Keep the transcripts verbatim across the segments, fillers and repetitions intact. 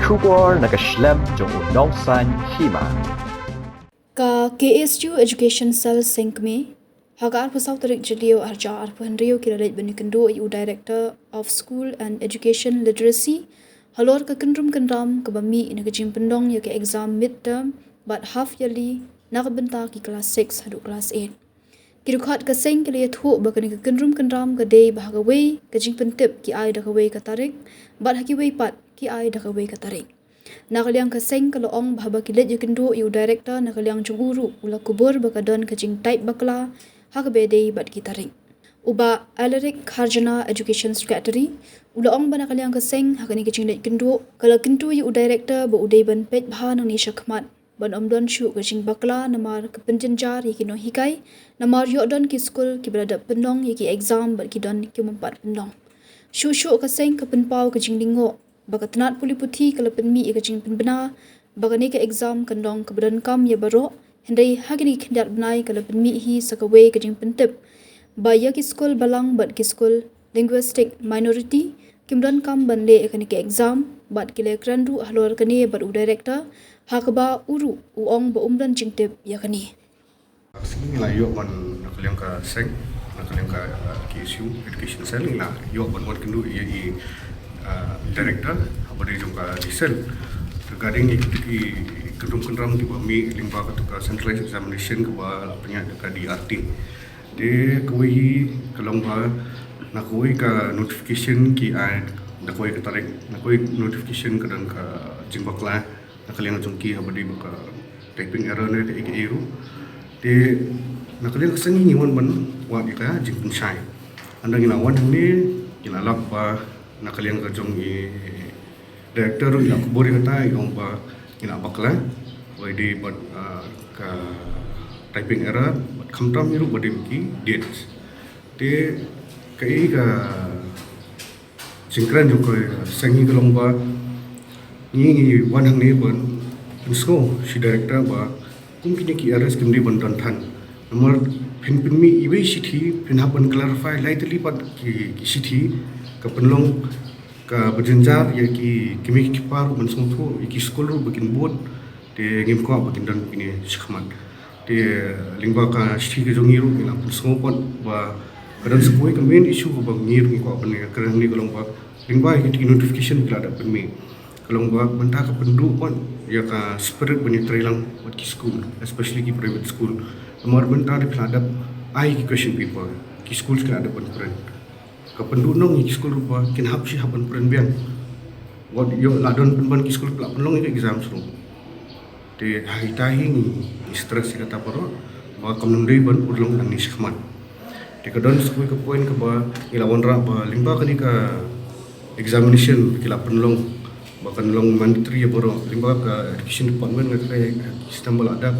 Khubor na ka shlem jong u nongsaiñ hima. Ka K S U Education Cell Seng Kmie, ha ka arphew saw tarik Jylliew arhajar arphew hynriew ki la leit ban ïakynduh ïa u Director of School and Education Literacy halor ka kynrum kynram kaba mih na ka jingpynlong ïa ka exam midterm bad half yearly na ka bynta ki klas six haduh klas eight. Ki dkhot ka seng ki la ïathuh ba kane ka kynrum kynram ka dei ba ha kawei ka jingpyntip ki ai da kawei ka tarik bad ha kiwei pat ki ai da kawei ka tarik. Na ka liang ka seng ka la ong ba haba ki leit ïakynduh ïa u Director na ka liang jong u ruh u la kubur ba ka don ka jingtype bakla ha kaba dei bad ki tarik. U Bah Alaric Kharjana, Education Secretary, u la ong ba na ka liang ka seng ha kane ka jingleit kynduh ka la kyntu ïa u Director ba u dei ban peit bha nangne shakhmat ban ym don shuh ka jingbakla namar ka pynjynjar ïa ki nonghikai, namar ïoh don ki skul kiba la dep pynlong ïa ki exam bad ki don ki bym pat pynlong. Shuh shuh ka seng ka pynpaw ka jinglyngngoh ba ka tnat pule puthi ka la pynmih ïa ka jingpynbna ba kane ka exam kan long kaba donkam ïa baroh, hynrei ha kine ki khyndiat bnai ka la pynmih hi sa kawei ka jingpyntip ba ïa ki skul balang bad ki skul linguistic minority kim donkam ban leh ïa kane ka exam bad ki la kren ruh halor kane bad u Director ha kaba u ruh u ong ba um don jingtip ïa kane. Ka sngi ngi la ïoh ban na ka liang ka seng, na ka liang ka, uh, K S U Education Cell, ngi la ïoh ban wan kynduh ïa i, uh, Director haba dei jong ka D cell regarding ïa ki kynrum kynram kiba mih lyngba katu ka centralized examination kaba la pynïaid da ka D R T. Te kawei hi ka long ba na kawei ka notification ki ai da kawei ka tarik, na kawei notification ka don ka jingbakla na ka liang jong ki haba dei ba ka typing error ne kaei kaei ruh. Te na ka liang ka seng ngi wan ban wad ïa ka jingpynshai. Ynda ngi la wan hangne ngi la lap ba na ka liang ka jong i Director ruh i la kubur ïa kata, i ong ba ngi la bakla, ba i dei bad, ah, ka typing error bad khamtam hi ruh ba dei bad ki dates. Te kaei ka jingkren jong ka seng hi ka long ba ngi ngi wan hangne ban pynsngew sha i Director ba kum kine ki errors kim dei ban don than. Namar phin pynmih iwei i shithi, phin hap ban clarify lai tylli pat ki, ki shithi, ka pynlong kaba jynjar ïa ki kmie ki kpa ruh ban sngewthuh, ïa ki skul ruh ba kin bud, te ngim kwah ba kin don kine shakhmat. Te lyngba ka shithi ka jong ngi ruh ngi la pynsngew pat ba ka don sa kawei ka main issue kaba ngi ruh ngi kwah ban ïakren hangne ka long ba lyngba ïa ki notification ki la dep pynmih. Ka long ba mynta ka pynduh pat ïa ka spirit ban ïatreilang bad ki skul, especially ki private school. Namar mynta dei phi la dep ai ki question paper, ki skul ki la dep ban print. Ka pynduh nong ïa ki skul ruh ba kin hap shi hap ban print biang. Wat ïoh la don pynban ki skul phi la pynlong ïa ka exams ruh. Te ha ita hi ngi, ngi stress ïa kata baroh ba kam dei ban urlong nangne shakhmat. Te ka don sa kawei ka point kaba ngi la wanrah ba lyngba kane ka examination ba ki la pynlong ba kan long mandatory ïa baroh, lyngba ka education department nga kren ïa ki snem ba la dep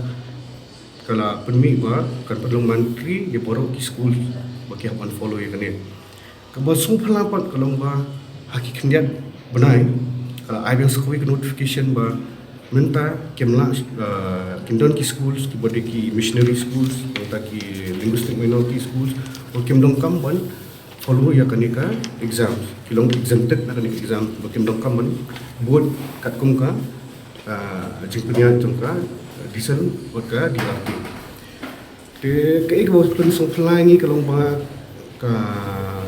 ka la pynmih ba kan pynlong mandatory ïa baroh ki school ba ki hap ban follow ïa kane. Kaba sngewphylla pat ka long ba ha ki khyndiat bnai ka la ai biang sa kawei ka notification ba mynta kim lah, eh, kin don ki schools kiba dei ki missionary schools, mynta ki linguistic minority schools, ba kim donkam ban follow ïa kane ka exams, ki long exempted na kane ka exam, ba kim donkam ban bud katkum ka, eh, jingpynïaid jong ka, eh, D cell bad ka D R T. Te kaei kaba pynsngewphylla ïa ngi ka long ba ka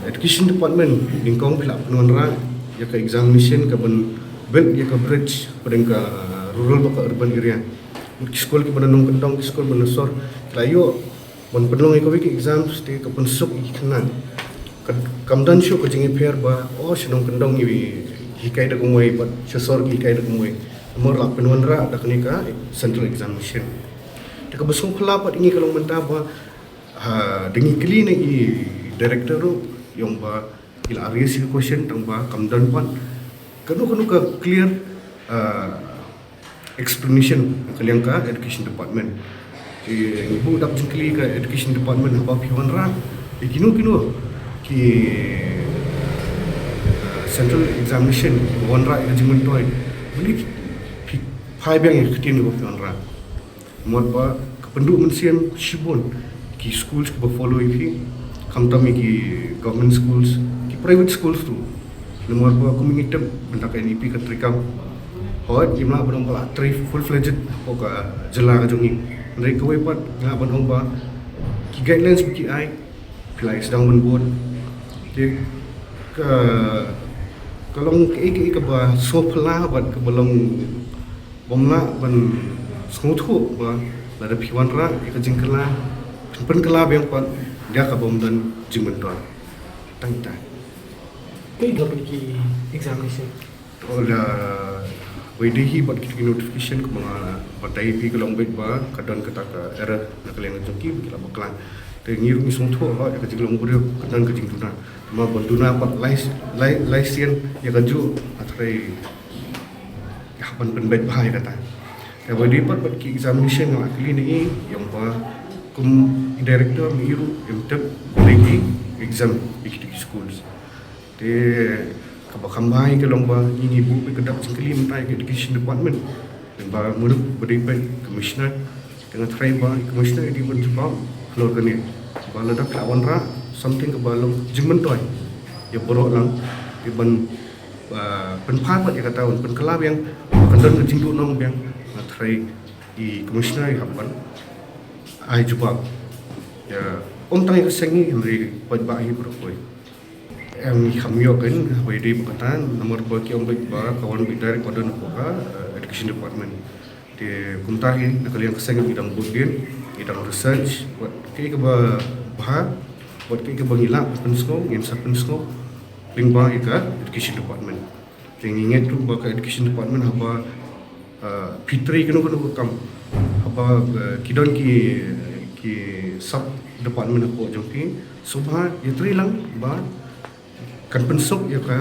education department nyngkong phi la pynwanrah ïa ka examination kaban build ïa ka bridge hapdeng ka rural bad ka urban area. Ki skul kiba na nongkyndong, ki skul ba na sor, ki la ïoh ban pynlong ïa kawei ka exams te ka pynsuk ïa ki khynnah. Ka, kam don shuh ka jingïapher ba, oh, sha nongkyndong ngi hikai da kumwei bad sha sor ngi hikai da kumwei. Namar la pynwanrah da kane ka central examination. Te kaba sngewphylla pat ïa ngi ka long mynta ba, ha, da ngi kylli na i director ruh, i ong ba i la raise ïa ka question tang ba kam don pat kano kano ka clear, ah, explanation na ka liang ka education department. Te ngi buh dap jingkylli ka education department haba phi wanrah ïa kino kino ki, ah, central examination kiba wanrah ïa ka jingmyntoi. Balei phi phai biang ïa ka ktien kaba phi wanrah? Namar ba ka pynduh mynsiem shibun ki schools kiba follow ïa phi, khamtam ïa ki government schools, ki private schools ruh. Namar ba kum ngi tip mynta ka N E P ka treikam, Hooid, ngim lah ban ong ba la trei full fledged hapoh ka jylla ka jong ngi. Hynrei kawei pat nga lah ban ong ba ki guidelines ba ki ai, phi la sdang ban bud. Te ka, ka long kaei kaei kaba sngewphylla bad kaba long bym lah ban sngewthuh ba lada phi wanrah ïa ka jingkylla, phin pynkylla biang pat da kaba ym don jingmyntoi. Tang ita. Kaei kaba ki examination? Ula wei dei hi bad kita ki notification kumba nga batai phi ka long beit ba ka don kata ka error na ka liang jong ki ba ki la bakla. Te ngi ruh ngi sngewthuh ha ka jinglong briew ka don ka jingduna. Te ma ban duna pat lai lai lai sien ïa ka ju ha trai ïa ban pynbeit bha ïa kata. Te wei dei pat bad ki examination nga la kylli na i ïa ba kum i director ma i ruh ym tip lei ki exam ïa kita ki schools. Te kaba kham bha hi ka long ba ngi ngi buh beit ka dak jingkylli mynta ïa ka education department. Ba mano ba dei peit commissioner. Te nga trai ba commissioner i dei ban jubab halor kane. Ba lada ka la wanrah something kaba long jingmyntoi ïa baroh lang. Te ban pynphai pat ïa kata ban pynkylla biang ba kan don ka jingduhnong biang. Nga trai i commissioner i hap ban ai jubab. Ïa ym tang ïa ka seng hi hynrei paidbah hi baroh kawei. Em, ngi kham ïoh kein ba ïadei bad kata namar ba ki ong beit ba ka wan beit direct order na ka, eh, education department. Te kumta hi na ka liang ka seng ngi dang bud dien, ngi dang research wat kaei kaba bha, wat kaei kaba ngi lah pynsngew, ngin sa pynsngew lyngba ïa ka education department. Te ngi ngeit ruh ba ka education department haba, ah, phi trei kano kano ka kam, haba, ah, ki don ki, ki sub department hapoh jong phi, sngewbha ïa trei lang ba kan pynsuk ïa ka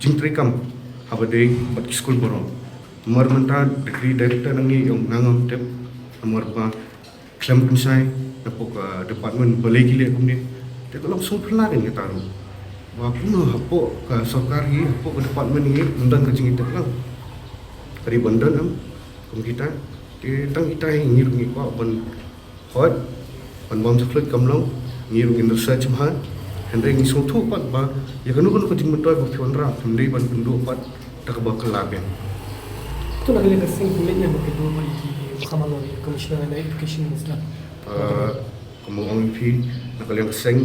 jingtrei kam haba dei bad ki skul baroh. Namar mynta da ka ri director na ngi ong nga ngam tip namar ba khlem pynshai napoh ka department balei ki leh kumne. Te ka long sngewphylla kein kata ruh ba kumno hapoh ka sorkar hi hapoh ka department hi ym don ka jingïatip lang. Ka dei ban don em kum kita. Te tang kita hi ngi ruh ngi kwah ban hooid ban bam sa khluit kam long. Ngi ruh ngin research bha. Hynrei ngi sngewthuh pat ba ïa kano kano ka jingmyntoi ba phi wanrah phim dei ban pynduh pat da kaba kylla biang. To na ka liang ka seng phi leit ïa ba phi duh ba ïa ki kham halor ïa ka commissioner na education minister. Ah, kumba ong phi na ka liang ka seng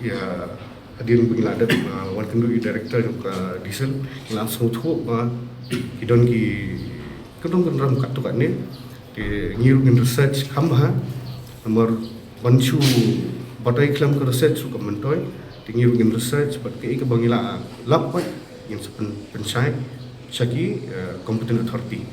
ki, ah, hadien ba ngi la dep, ah, wan kynduh ïa u director jong ka DISEL ngi la sngewthuh ba ki don ki kyndong kynram katto katne. Te ngi ruh ngin research kham bha namar ban shu batai khlem ka research ruh kam myntoi. Te ngi ruh ngin research bad kaei kaba ngi la lap pat ngin sa pyn- pynshai sha ki, eh, competent authority.